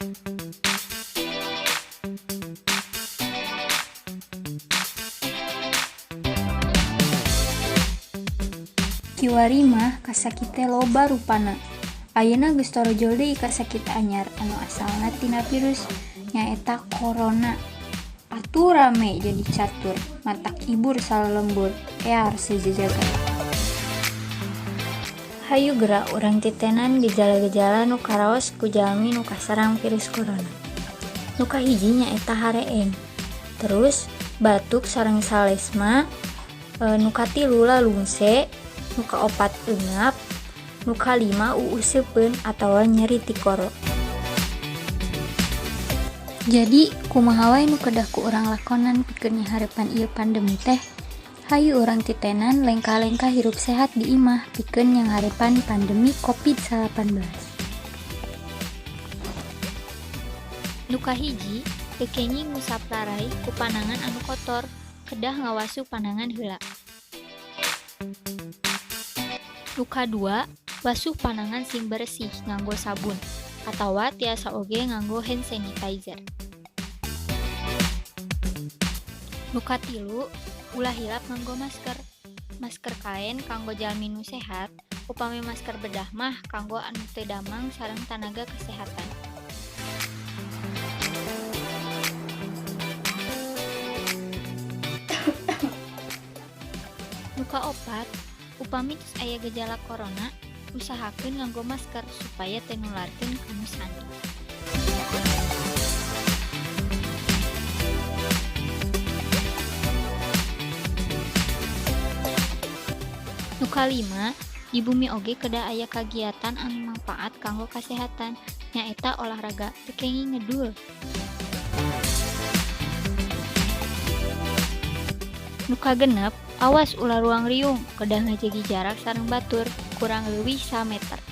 Kiwari mah kasakit teh loba rupana. Ayeuna geus torojol deui kasakit anyar anu asalna tina virus, nyaeta corona. Atuh rame jadi catur, matak ibur salalembur, ear sajajagat. Hayu geura urang titenan gejala-gejala nu karaos ku jalmi nu kaserang virus corona. Nu kahiji nyaeta hareeng, terus batuk sareng salesma, nu katilu lalungse, nu kaopat eungap, nu kalima uuseupeun atawa nyeri tikoro. Jadi kumaha wae nu kedah ku urang lakonan pikeun nyanghareupan ieu pandemi teh? Hayu urang titenan lengkah-lengkah hirup sehat di imah pikeun nyanghareupan pandemi COVID-19. Nu kahiji, teu kenging ngusap rarai ku panangan anu kotor, kedah ngawasuh panangan heula. Nu kadua, basuh panangan sing beresih nganggo sabun atawa tiasa oge nganggo hand sanitizer. Nu katilu, ulah hilap nganggo masker. Masker kaen kanggo jalmi nu sehat, upami masker bedah mah kanggo anu teu damang sareng tanaga kesehatan. Nu kaopat, upami tos aya gejala corona, usahakeun nganggo masker supaya teu nularkeun ka nu sanes. Nu kalima, di bumi oge kedah aya kagiatan anu mangpaat kanggo kasehatan, nyaeta olahraga, teu kenging ngedul. Nu kagenep, awas ulah ruang riung, kedah ngajagi jarak sareng batur, kurang leuwih sameter.